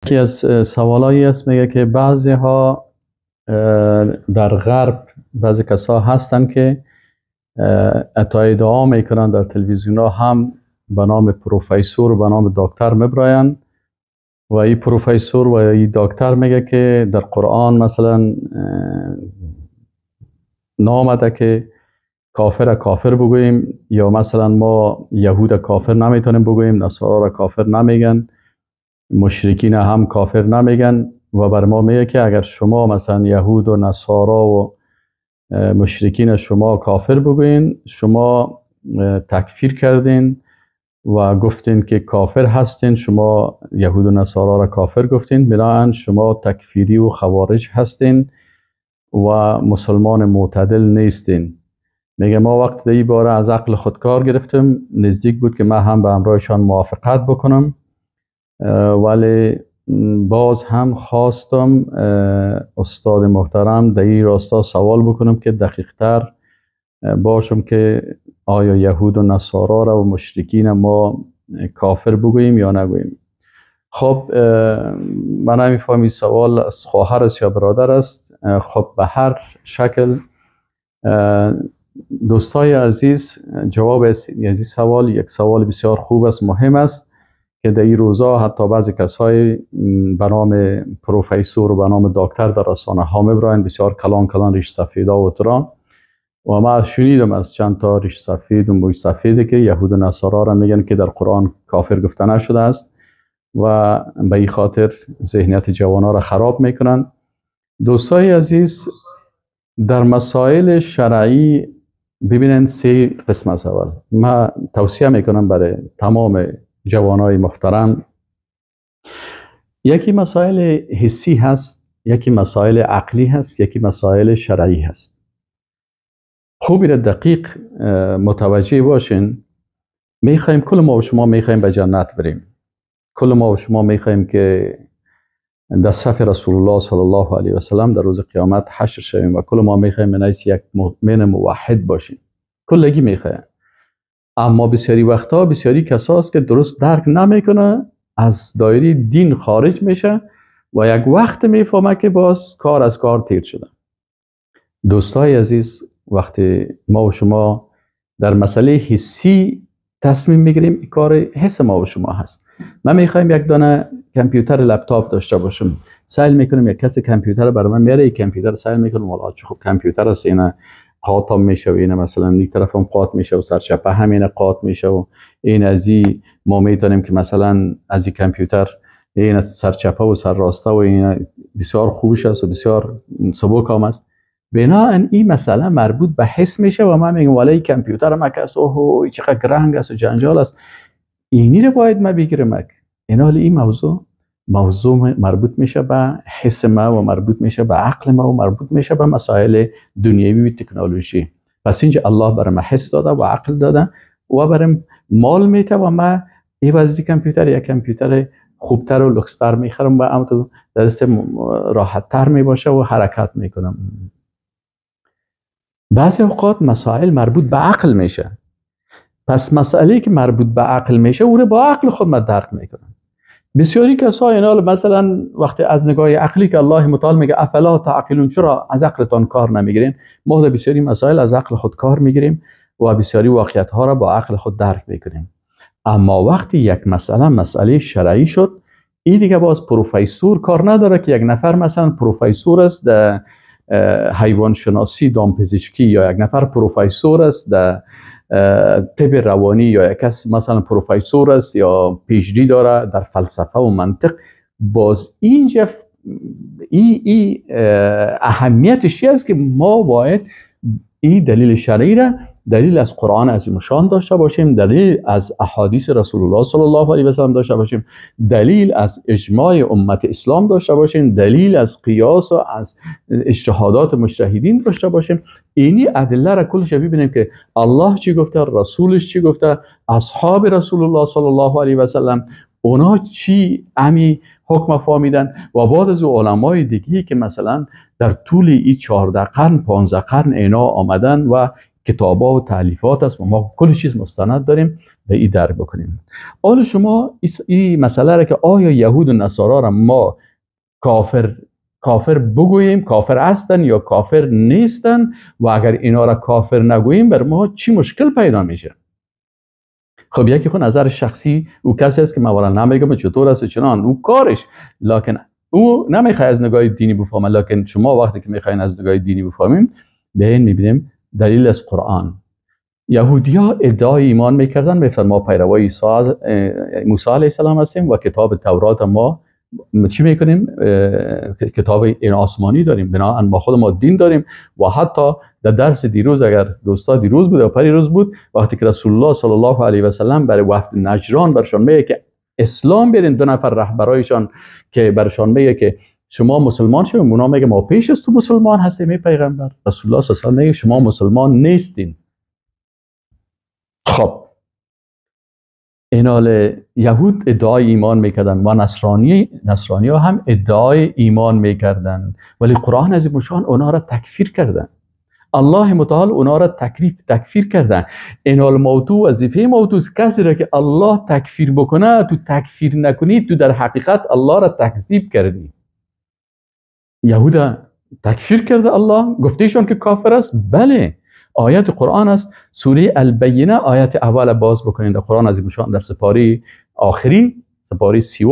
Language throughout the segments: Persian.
یکی از سوالایی است، میگه که بعضی ها در غرب بعضی کسا هستن که حتی ادعا میکنن در تلویزیون ها هم به نام پروفسور و به نام دکتر میبراین و این پروفسور و این دکتر میگه که در قرآن مثلا نامده که کافر کافر بگوییم، یا مثلا ما یهود کافر نمیتونیم بگوییم، نصارا را کافر نمیگن، مشرکین هم کافر نمیگن، و بر ما میگه که اگر شما مثلا یهود و نصارا و مشرکین شما کافر بگوین، شما تکفیر کردین و گفتین که کافر هستین، شما یهود و نصارا را کافر گفتین، بنابراین شما تکفیری و خوارج هستین و مسلمان معتدل نیستین. میگه ما وقت ای باره از عقل خود کار گرفتم، نزدیک بود که من هم به همراهشان موافقت بکنم، ولی باز هم خواستم استاد محترم در این راستا سوال بکنم که دقیق تر باشم که آیا یهود و نصارا را و مشرکین ما کافر بگوییم یا نگوییم. خب من نمیفهمم این سوال از خواهر است یا برادر است. خب به هر شکل دوستای عزیز، جواب از این سوال یک سوال بسیار خوب است، مهم است که در این روزا حتی بعضی کسای به نام پروفسور و به نام دکتر در رسانه ها میبراین، بسیار کلان کلان ریش سفیدا و تران، و ما شنیدم از چند تا ریش سفید و موی سفید که یهود و نصارا را میگن که در قرآن کافر گفته نشده است و به این خاطر ذهنیت جوانها را خراب میکنن. دوستای عزیز، در مسائل شرعی ببینن سه قسم است. اول ما توصیه میکنم برای تمام جوانای محترم، یکی مسائل حسی هست، یکی مسائل عقلی هست، یکی مسائل شرعی هست. خوب را دقیق متوجه باشین. میخوایم کل ما و شما میخوایم به جنت بریم، کل ما و شما میخوایم که در صف رسول الله صلی الله علیه و سلم در روز قیامت حشر شویم و کل ما میخوایم من حیث یک مؤمن موحد باشیم، کلگی میخوایم. اما بسیاری وقتا بسیاری کساست که درست درک نمیکنه، از دایره دین خارج میشه و یک وقت میفهمه که باز کار از کار تیر شده. دوستای عزیز، وقتی ما و شما در مسئله حسی تصمیم میگیریم، کار حس ما و شما هست. من میخوایم یک دانه کامپیوتر لپتاپ داشته باشم، سعی میکنم یک کسی کامپیوتر برای من میاره، یک کامپیوتر سعی میکنم والا چه خوب کامپیوتر است، اینا قاطع میشه و اینا مثلا یک طرفم قاطع میشه و سرچپه همین قاطع میشه و این از این ما میتونیم که مثلا از این کامپیوتر این سرچپه و سرراسته و این بسیار خوبش است و بسیار سبک هم است. بنابراین این مسئله مربوط به حس میشه و من میگم والا این کامپیوتر ما که اوه چقدر گرنگ است و جنجال است، اینی رو باید ما بگیرم. اینا این موضوع مربوط میشه به حس ما و مربوط میشه به عقل ما و مربوط میشه به مسائل دنیوی و تکنولوژی. پس اینجا الله برای ما حس داده و عقل داده و برام مال میته و ما ای کامپیوتر یک کامپیوتر خوبتر و لوکستر میخرم و هم تو دست راحتتر میباشه و حرکت میکنم. بعضی اوقات مسائل مربوط به عقل میشه. پس مسئله که مربوط به عقل میشه او رو با عقل خود ما درک میکنم. بسیاری کسا اینا مثلا وقتی از نگاه عقلی که الله متعال میگه افلا تعقلون، چرا از عقلتان کار نمیگیرین؟ ما در بسیاری مسائل از عقل خود کار میگیریم و بسیاری واقعیت ها را با عقل خود درک میکنیم. اما وقتی یک مسئله شرعی شد، این دیگه باز پروفسور کار نداره که یک نفر مثلا پروفسور است در حیوان شناسی دامپزشکی، یا یک نفر پروفسور است در طب روانی، یا یک کس مثلا پروفسور است یا PhD داره در فلسفه و منطق. باز اینجا ای اهمیتش است که ما باید این دلیل شرعی را دلیل از قرآن عظیم شان داشته باشیم، دلیل از احادیث رسول الله صلی الله علیه و سلم داشته باشیم، دلیل از اجماع امت اسلام داشته باشیم، دلیل از قیاس و از اجتهادات مجتهدین داشته باشیم. اینی ادله را کلش ببینیم که الله چی گفته، رسولش چی گفته، اصحاب رسول الله صلی الله علیه و سلم اونا چی امی حکم فهمیدن و بعد از علمای دیگه که مثلا در طول این 14 قرن 15 قرن اینا آمدن و کتابا و تالیفات است و ما کل چیز مستند داریم. به این درک بکنیم. حالا شما این مسئله را که آیا یهود و نصارا را ما کافر بگوییم، کافر هستن یا کافر نیستن، و اگر اینا را کافر نگوییم بر ما چی مشکل پیدا میشه؟ خب یکی خود نظر شخصی او کسی است که من والا نمیگم چطور است چنان او کارش، لکن او نمیخواد از نگاه دینی بفهمه. لکن شما وقتی که میخواین از نگاه دینی بفهمیم، به این میبینیم دلیل از قرآن. یهودیا ادعای ایمان میکردن، میگفتن ما پیروای موسی علیه السلام هستیم و کتاب تورات ما چی میکنیم؟ کتاب این آسمانی داریم، بنابراین ما خود ما دین داریم. و حتی در درس دیروز، اگر دوستا دیروز بود یا پریروز بود، وقتی که رسول الله صلی الله علیه و سلم برای وفد نجران برشان میگه که اسلام برین، دو نفر رهبرایشان که برشان میگه که شما مسلمان شویم، اونا میگه ما پیش از تو مسلمان هستیم ای پیغمبر. رسول الله صلی الله علیه و سلم میگه شما مسلمان نیستین. خب اینال یهود ادعای ایمان میکردن و نصرانی ها هم ادعای ایمان میکردن، ولی قرآن عظیم الشان اونا را تکفیر کردن. الله متعال اونا را تکفیر کردن. اینال موضوع وظیفه موضوع کسی را که الله تکفیر بکنه، تو تکفیر نکنی، تو در حقیقت الله را تکذیب کردی. یهود تکفیر کرده الله، گفتیشون که کافر است. بله، آیت قرآن است، سوره البینه آیت اول باز بکنید در قرآن عظیم الشان در سپاره آخری، سپاره 30،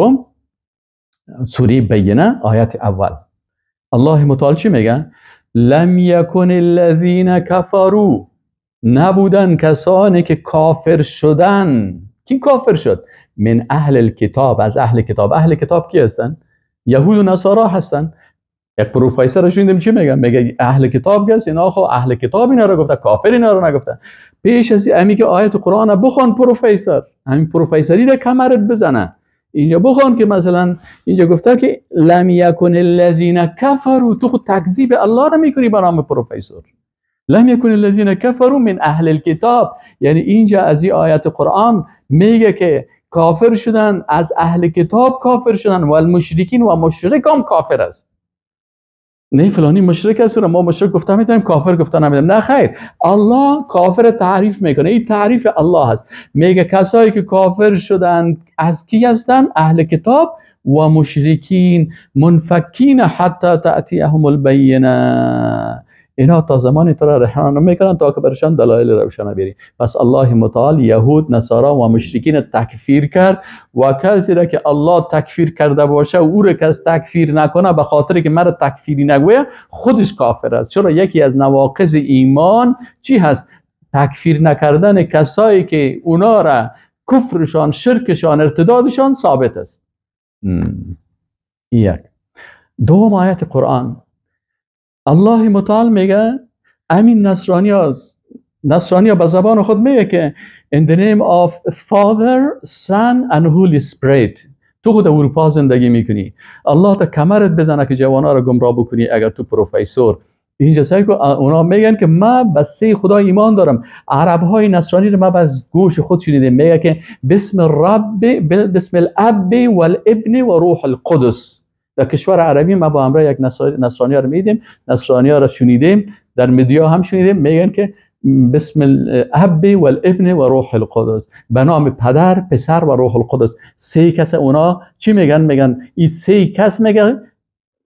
سوره بینه آیت اول. الله متعال چی میگه؟ لم یکن الذین کفروا، نبودن کسانی که کافر شدن. کی کافر شد؟ من اهل الکتاب، از اهل کتاب. اهل کتاب کی هستن؟ یهود و نصارا هستن. یک پروفسور شنیدم چی میگه؟ میگه اهل کتاب گس اینا، خو اهل کتاب اینا رو گفته، کافر اینا رو نگفته. پیش از امی که آیت قرآن بخوان پروفسور، همین پروفسوری رو کمرت بزنه. اینجا بخوان که مثلا اینجا گفته که لم یکن الذین کفروا، تو خود تکذیب الله رو میکنی به نام پروفسور. لم یکن الذین کفروا من اهل الکتاب، یعنی اینجا از این آیت قرآن میگه که کافر شدن از اهل کتاب کافر شدن، و المشرکین و مشرک هم کافر است. نه فلانی مشرک است و ما مشرک گفته میتونیم، کافر گفته نمیتونیم. نه خیر، الله کافر تعریف میکنه. این تعریف الله هست. میگه کسایی که کافر شدن از کی هستن؟ اهل کتاب و مشرکین، منفکین حتی تأتیهم البینه. اینا تا زمانی تو را رهان نمیکنن تا که برشان دلایل روشن بیاری. پس الله متعال یهود، نصارا و مشرکین تکفیر کرد و کسی را که الله تکفیر کرده باشه و او را کس تکفیر نکنه به خاطر که مرا تکفیری نگویه، خودش کافر است. چرا؟ یکی از نواقض ایمان چی هست؟ تکفیر نکردن کسایی که اونا را کفرشان، شرکشان، ارتدادشان ثابت است. یک. دوم آیت قرآن الله متعال میگه امین نصرانی ها به زبان خود میگه که in the name of Father, Son and Holy Spirit. تو خود اروپا زندگی میکنی، الله تا کمرت بزنه که جوانا رو گمراه بکنی اگر تو پروفسور. اینجا سعی کن، اونا میگن که ما به سه خدا ایمان دارم. عرب های نصرانی رو ما از گوش خود شنیدیم میگه که بسم الرب، بسم الاب والابن و روح القدس. در کشور عربی ما با همراه یک نصرانی ها رو میدیم، نصرانی ها رو شنیدیم، در مدیا هم شنیدیم، میگن که بسم الاب والابن و روح القدس، به نام پدر، پسر و روح القدس. سه کس اونا چی میگن؟ میگن این سه کس، میگن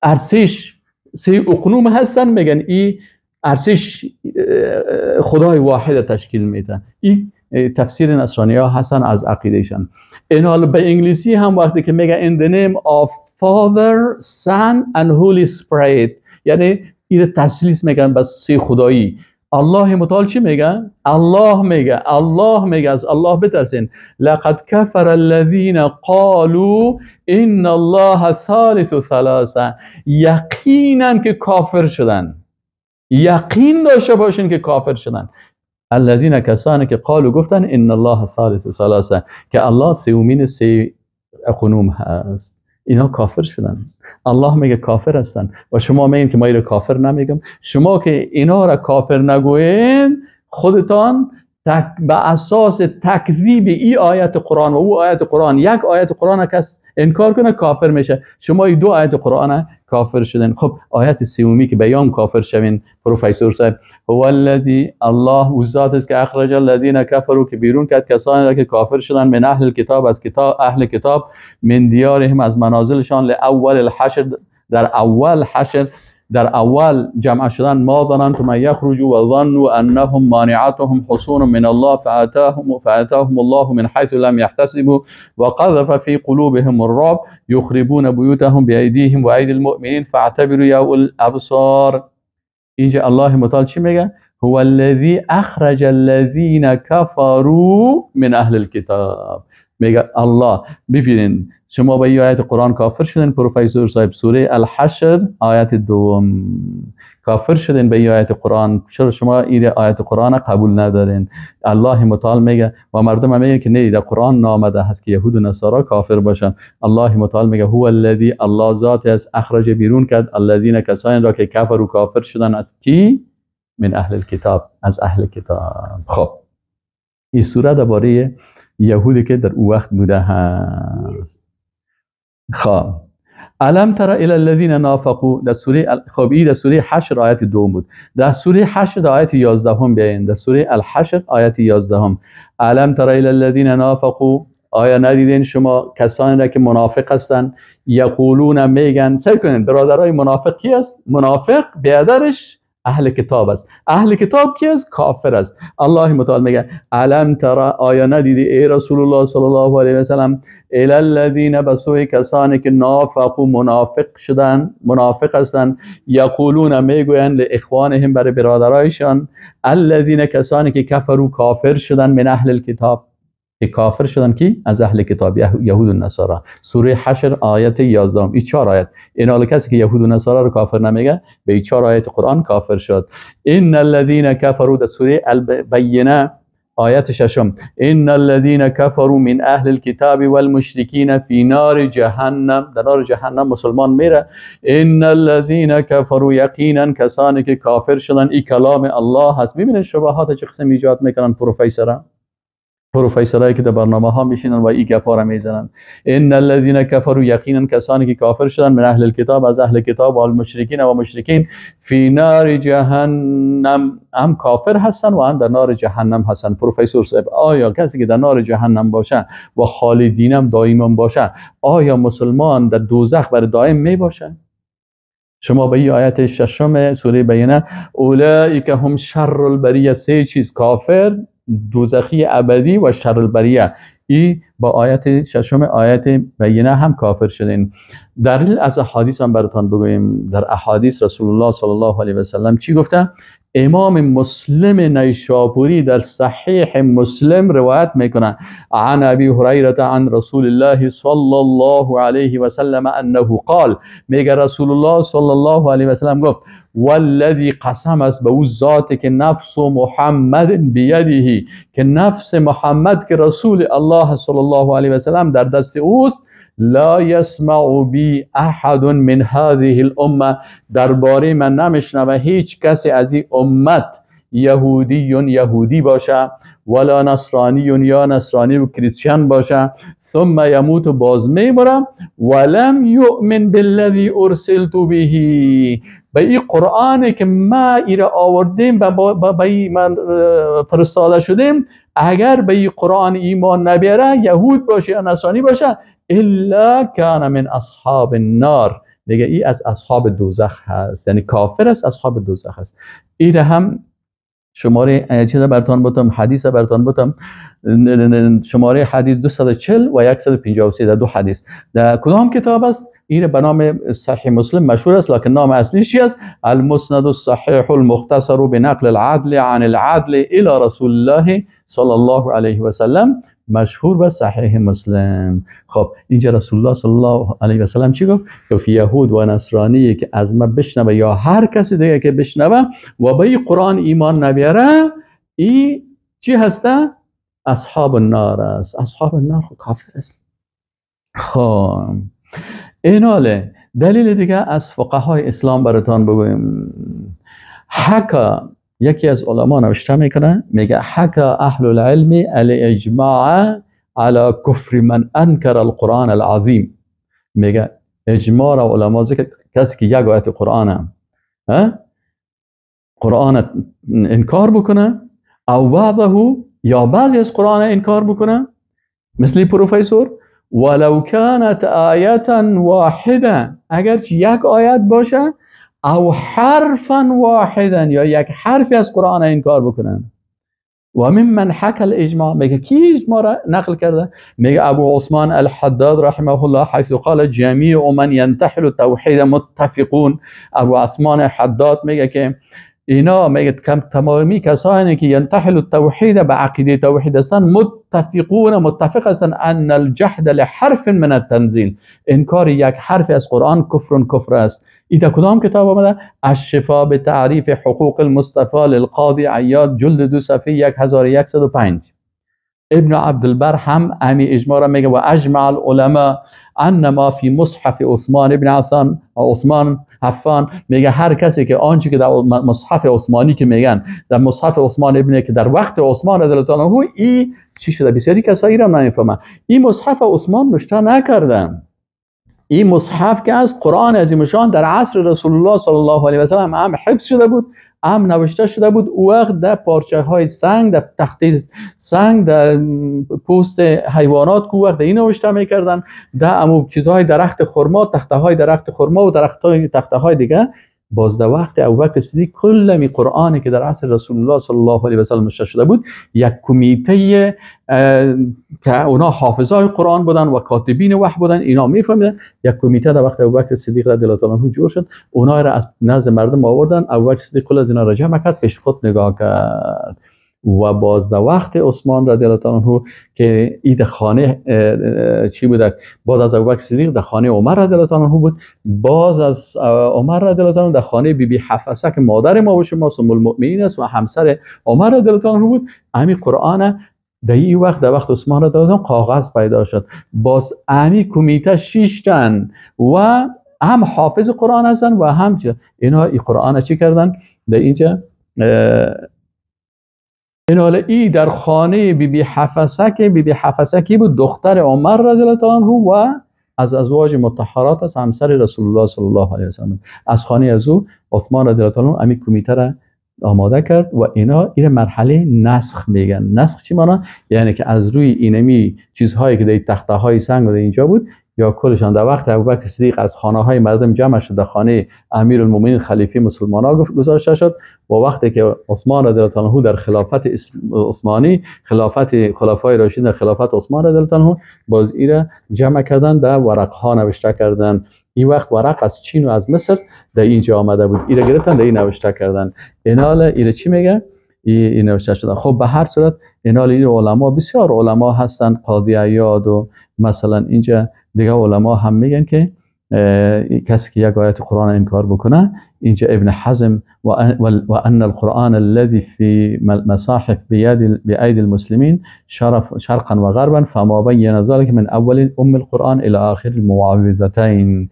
ارسش سه اقنوم هستن، میگن این ارسش خدای واحد تشکیل میده. این تفسیر نصرانی ها هستن از عقیدهشان. این حال به انگلیسی هم وقتی که میگه in the name of Father, Son and Holy Spirit، یعنی این تثلیث میگن بس سه خدایی. الله متعال چی میگه؟ الله میگه، الله میگه از الله بترسین. لقد کفر الذین قالوا ان الله ثالث ثلاثه. یقینا که کافر شدن، یقین داشته باشین که کافر شدن. الذین کسانی که قالوا گفتن ان الله ثالث ثلاثه، که الله سومین سه اقنوم هست. اینا کافر شدن. الله میگه کافر هستن و شما میگین که ما اینا کافر نمیگم. شما که اینا را کافر نگوین، خودتان به اساس تکذیب ای آیت قرآن و او آیت قرآن، یک آیت قرآن کس انکار کنه کافر میشه. شما این دو آیت قرآن کافر شدن. خب آیت سومی که بیان کافر شوین پروفسور صاحب، هو الذی، الله او ذات است که اخرج الذین کفروا، که بیرون کرد کسانی را که کافر شدن، من اهل کتاب، از کتاب اهل کتاب، من دیارهم، از منازلشان، لاول الحشر، در اول حشر، در اول جمع شدن، ما ظننتم ان یخرجوا و ظنوا انهم مانعتهم حصون من الله فاتاهم الله من حيث لم يحتسبوا وقذف في قلوبهم الرعب يخربون بيوتهم بأيديهم وأيدي المؤمنين فاعتبروا يا أولي الابصار. اینجا الله متعال چی میگه؟ هو الذي اخرج الذين كفروا من اهل الكتاب. میگه الله، ببینین شما به آیت قرآن کافر شدن پروفسور صاحب، سوره الحشر آیت دوم کافر شدن به آیت قرآن. چرا شما این آیت قرآن قبول ندارین؟ الله متعال میگه و مردم هم میگه که نه، در قرآن نامده هست که یهود و نصارا کافر باشن. الله متعال میگه هو الذی، الله ذات است، اخرج بیرون کرد، الذین کسانی را که کفر و کافر شدن، از کی؟ من اهل الکتاب، از اهل کتاب. خب این سوره درباره یهودی که در او وقت بوده هست. خب الم تر الی الذین نافقوا، در سوره، خب این در سوره حشر آیت دوم بود. در سوره حشر آیت 11 بیاین، در سوره الحشر آیت 11، الم تر الی الذین نافقوا، آیا ندیدین شما کسانی را که منافق هستند؟ یقولون، میگن، سعی کنین برادرای منافق کی است؟ منافق بیادرش اهل کتاب است. اهل کتاب کی است؟ کافر است. الله متعال میگه الم تر، آیا ندیدی ای رسول الله صلی الله علیه و سلم، الی الذین، بسوی کسانی که نافقوا، منافق شدن، منافق هستند، یقولون، میگویند، لاخوانهم، برای برادرایشان، الذین، کسانی که کفروا، کافر شدن، من اهل الکتاب، که کافر شدن کی؟ از اهل کتاب، یهود و نصارا. سوره حشر آیت 11، این چهار آیت. این حال کسی که یهود و نصارا رو کافر نمیگه به این چهار آیت قرآن کافر شد. ان الذين كفروا، در سوره البینه آیت ششم، ان الذين كفروا من اهل الكتاب والمشركين في نار جهنم، در نار جهنم مسلمان میره. ان الذين كفروا، یقینا کسانی که کافر شدن، این کلام الله هست. میبینید شبهات چه قسم ایجاد میکنن پروفسورها، پروفسورایی که در برنامه ها میشینن و این گپا را میزنن. ان الذين كفروا، یقینا کسانی که کافر شدن، من اهل الکتاب، از اهل کتاب، و المشرکین و مشرکین، فی نار جهنم، هم کافر هستن و هم در نار جهنم هستن. پروفسور صاحب، آیا کسی که در نار جهنم باشه و خالدینم دائما باشه، آیا مسلمان در دوزخ بر دائم می باشه؟ شما به این آیت ششم سوره بینه، اولئک هم شر البریه، سه چیز، کافر، دوزخی ابدی و شر البریه. ای با آیت ششم آیت بینه هم کافر شدین. دلیل از احادیث هم براتان بگوییم. در احادیث رسول الله صلی الله علیه و سلم چی گفته؟ امام مسلم نیشابوری در صحیح مسلم روایت میکنه، عن ابی هریره عن رسول الله صلی الله علیه و سلم انه قال، میگه رسول الله صلی الله علیه و سلم گفت، والذی، قسم است به او ذات که نفس محمد بیده، که نفس محمد که رسول الله صلی الله علیه و سلم در دست اوست، لا یسمع بی احد من هذه الامه، درباره من نمیشنوه هیچ کسی از این امت، یهودی یهودی باشه، ولا نصرانی یا نصرانی و کریسچن باشه، ثم یموت، باز میمره، ولم یؤمن بالذی ارسلت به، به این قرآن که ما ایره آوردیم و به این من فرستاده شدیم، اگر به این قرآن ایمان نبیاره، یهود باشه یا نصرانی باشه، الا کان من اصحاب النار، دیگه ای از اصحاب دوزخ هست، یعنی کافر است، اصحاب دوزخ هست. ایره هم شماره چیز براتون بتم، حدیث براتون بتم، شماره حدیث 240 و 153، در دو حدیث. در کدام کتاب است؟ این به نام صحیح مسلم مشهور است، لکن نام اصلیش چی است؟ المسند الصحیح المختصر بنقل العدل عن العدل الى رسول الله صلی الله علیه و سلم، مشهور به صحیح مسلم. خب اینجا رسول الله صلی الله علیه و سلم چی گفت؟ گفت یهود و نصرانی که از ما بشنوه یا هر کسی دیگه که بشنوه و به این قرآن ایمان نبیاره، ای چی هسته؟ اصحاب النار است. اصحاب النار خب کافر است. خب ایناله دلیل دیگه از فقهای اسلام براتان بگویم. حکا یکی از علما نوشته میکنه، میگه حکا اهل العلم الاجماع على کفر من انکر القرآن العظیم. میگه اجماع را علما ذکر، کسی که یک آیت قرآن قرآن انکار بکنه او بعضه یا بعضی از قرآن انکار بکنه، مثل پروفسور، ولو كانت آیه واحده، اگرچه یک آیت باشه، او حرفا واحدا، یا یک حرفی از قرآن انکار بکنن. و ممن حکى الاجماع، میگه کی اجماع را نقل کرده؟ میگه ابو عثمان الحداد رحمه الله حيث قال جميع من ينتحل التوحید متفقون. ابو عثمان الحداد میگه که اینا، میگه تمامی کسانی که ینتحل التوحید به عقیده توحید هستن، متفقون، متفق هستن، ان الجحد لحرف من التنزیل، انکار یک حرف از قرآن کفر کفر است. این در کدام کتاب آمده؟ الشفا به تعریف حقوق المصطفی للقاضی عیاض، جلد 2 صفحه 1105. ابن عبدالبر هم امی اجماع را میگه و اجمع العلماء ان ما فی مصحف عثمان ابن عفان، عثمان عفان، میگه هر کسی که آنچه که در مصحف عثمانی که میگن در مصحف عثمان ابن که در وقت عثمان رضی الله عنه ای چی شده، بسیاری کسایی را نمیفهمن این مصحف عثمان نوشته نکردن. این مصحف که از قرآن عظیم شان در عصر رسول الله صلی الله علیه و سلم هم حفظ شده بود، هم نوشته شده بود. او وقت در پارچه های سنگ، در تخته سنگ، در پوست حیوانات که وقت این نوشته میکردن، در امو چیزهای درخت خرما، تخته های درخت خرما و درخت های تخته های دیگه. باز در وقت ابوبکر صدیق کل می قرآنی که در عصر رسول الله صلی الله علیه و سلم نوشته شده بود، یک کمیته که اونا حافظای قرآن بودن و کاتبین وحی بودن، اینا میفهمیدن. یک کمیته در وقت ابوبکر صدیق رضی الله عنه جور شد، اونا را از نزد مردم آوردن. ابوبکر صدیق کل از اینا را جمع کرد، پیش خود نگاه کرد. و باز در وقت عثمان رضی الله عنه که اید خانه چی بوده، باز از ابوبکر صدیق در خانه عمر رضی الله عنه بود، باز از عمر رضی الله عنه در خانه بی بی حفصه که مادر ما و شما ام المؤمنین است و همسر عمر رضی الله عنه بود، همین قرآن در این وقت در وقت عثمان رضی الله عنه کاغذ پیدا شد. باز امی کمیته 6 تن و هم حافظ قرآن هستن و هم اینا این قرآن چی کردن در اینجا. این حالا ای در خانه بی بی حفصه که بی بی حفصه کی بود؟ دختر عمر رضی الله عنه و از ازواج مطهرات از همسر رسول الله صلی الله علیه و سلم. از خانه از او عثمان رضی الله عنه امی کمیته را آماده کرد و اینا این مرحله نسخ میگن. نسخ چی مانا؟ یعنی که از روی اینمی چیزهایی که در تخته های سنگ و در اینجا بود یا کلشان در وقت ابوبکر صدیق از خانه های مردم جمع شد، در خانه امیرالمومنین خلیفه مسلمان ها گذاشته شد. و وقتی که عثمان رضی الله عنه در خلافت عثمانی، خلافت خلفای راشدین در خلافت عثمان رضی الله عنه، باز ایره جمع کردن، در ورق ها نوشته کردن. این وقت ورق از چین و از مصر در اینجا آمده بود، ایره گرفتن در این نوشته کردن. اینال ایره چی میگه؟ این نوشته شدن. خب به هر صورت اینال این علما، بسیار علما هستن، قاضی عیاض و مثلا اینجا دیگه علما هم میگن که کسی که یک آیت قرآن انکار بکنه، اینجا ابن حزم و ان القرآن الذي في مصاحف بأيدي المسلمين شرقا وغربا فما بين ذلك من اول ام القرآن الى آخر المعوذتين.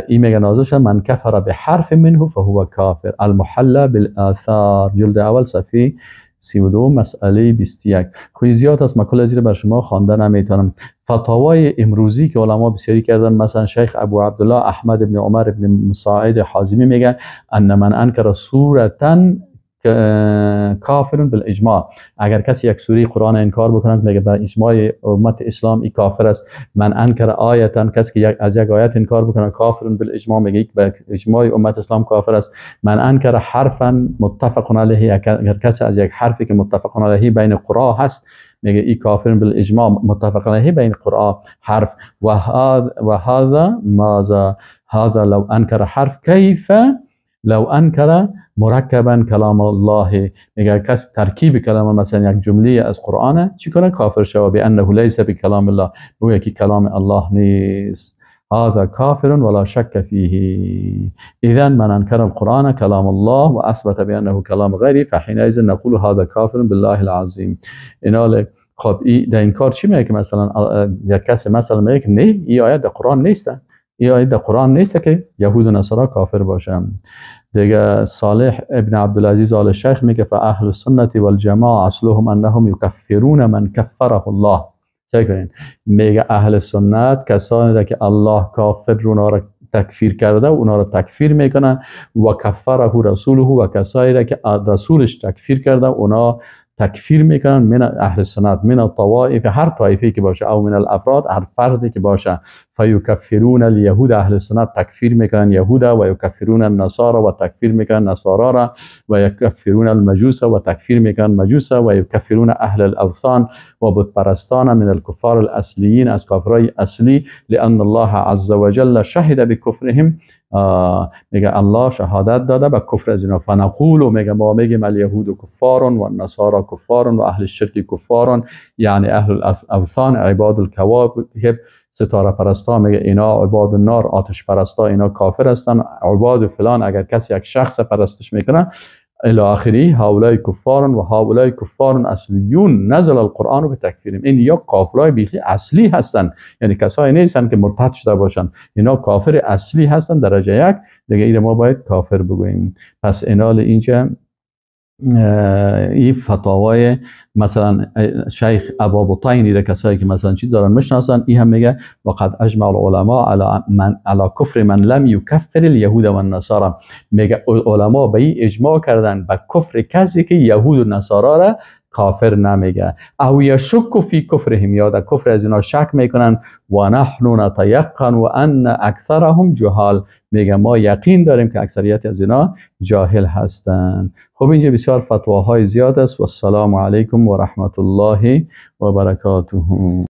این میگه نازل شد من کفر بحرف منه فهو کافر، المحلى بالآثار، جلد اول صفحه 32 مسئله 21. خیلی زیاد است، من کل زیر بر شما خوانده نمیتونم. فتاوای امروزی که علما بسیاری کردن، مثلا شیخ ابو عبدالله احمد ابن عمر ابن مساعد حازمی میگه ان من انکر سورة کافر بالاجماع، اگر کسی یک سوره قرآن انکار بکنه میگه به اجماع امت اسلام ای کافر است. من انکر آیه، کسی که از یک آیت انکار بکنه کافر بالاجماع، میگه به اجماع امت اسلام کافر است. من انکر حرفا متفق علیه، اگر کسی از یک حرفی که متفق علیه بین قرا هست میگه ای کافر بالاجماع متفق علیه بین قرا حرف. و هذا ماذا هذا لو انکر حرف کیف لو انکر مرکبا کلام الله، میگه کس ترکیب کلام مثلا یک جمله از قرآن چی کنه کافر شوه، بانه لیس بکلام الله، بگه که کلام الله نیست. هذا كافر ولا شك فيه. إذا من أنكر القرآن كلام الله وأثبت بأنه كلام غيره فحينئذ نقول هذا كافر بالله العظیم. اینا خب ای در این کار چی میگه که مثلا یک کسی مثلا میگه که نه این آیت در قرآن نیست، این آیت در قرآن نیست که یهود و نصارا کافر باشن. دیگه صالح ابن عبدالعزیز آل شیخ میگه فاهل السنة والجماعة اصلهم انهم یکفرون من کفره الله. سعی کنین، میگه اهل سنت کسانی که الله کافر اونا را تکفیر کرده و اونا را تکفیر میکنن، و کفره رسوله، و کسایی را که رسولش تکفیر کرده اونا تکفیر میکنن. من اهل سنت من الطوائف، هر طایفه که باشه، او من الافراد، هر فردی که باشه. فیکفرون الیهود، اهل سنت تکفیر میکنن یهود، و یکفرون النصارى، و تکفیر میکنن نصارا را، و یکفرون المجوس، و تکفیر میکنن مجوس، و یکفرون اهل الاوثان، و بت پرستان، من الکفار الاصلیین، از کافرای اصلی. لان الله عز وجل شهد بکفرهم، میگه الله شهادت داده به کفر از اینا. فنقول، میگه ما میگیم الیهود کفار و النصارى کفار و اهل الشرک کفار، یعنی اهل الاوثان عباد الکواکب، ستاره پرستا، میگه اینا عباد النار، آتش پرستا، اینا کافر هستن، عباد فلان، اگر کسی یک شخص پرستش میکنه الی آخری، هؤلاء کفار و هؤلاء کفار اصلیون نزل القرآن بتکفیرهم. این یا کافرای بیخی اصلی هستن، یعنی کسایی نیستن که مرتد شده باشن، اینا کافر اصلی هستن درجه یک دیگه، این ما باید کافر بگوییم. پس اینال اینجا این فتاوای مثلا شیخ ابابطینی را کسایی که مثلا چیز دارن میشناسن، این هم میگه وقد اجمع العلماء على کفر من لم یکفر الیهود و النصارى. میگه علما به این اجماع کردن به کفر کسی که یهود و نصارا را کافر نمیگه، او یشک فی کفرهم، یا در کفر از اینا شک میکنن. و نحن نتیقن و ان اکثرهم جهال، میگه ما یقین داریم که اکثریت از اینا جاهل هستند. خب اینجا بسیار فتواهای زیاد است. و السلام علیکم و رحمت الله و برکاته.